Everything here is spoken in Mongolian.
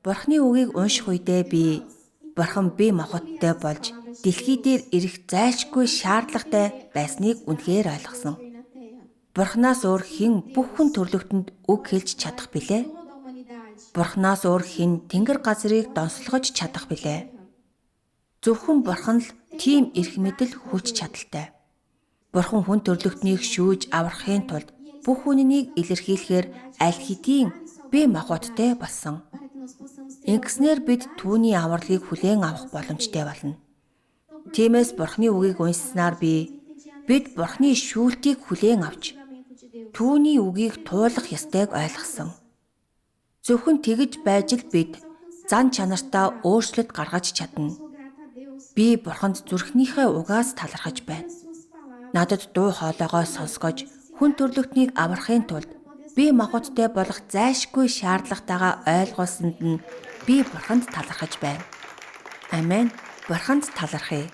Бурхны үгийг унших үедээ би Бурхан бие махбодтой болж дэлхий дээр ирэх зайлшгүй шаардлагатай байсныг үнэхээр ойлгосон. Бурханаас өөр хэн бүх хүн төрлөختөнд үг хэлж чадах билээ? Бурханаас өөр хэн тэнгэр газрыг донсолгож чадах билээ? Зөвхөн Бурхан л тийм эрх мэдэл хүч чадалтай. Бурхан хүн төрлөختнийг шүүж аврахын тулд бүх үнэнийг илэрхийлэхээр аль хэдийн бие махбодтой болсон. Ингэснээр бид түүний авралыг хүлээн авах боломжтой болно. Тиймээс Бурханы үгийг уншсанаар бид Бурханы шүүлтийг хүлээн авч түүний үгийг туулах ёстойг ойлгосон. Зөвхөн тэгж байж л бид зан чанартаа өөрчлөлт гаргаж чадна. Би Бурханд зүрхнийхээ угаас талархаж байна. Надад дуу хоолойгоо сонсгож хүн төрлөختнийг аврахын тулд бие махбодтой болох зайлшгүй шаардлагатайгаа ойлгуулсанд нь би Бурханд талархаж байна. Амен. Бурханд талархъя.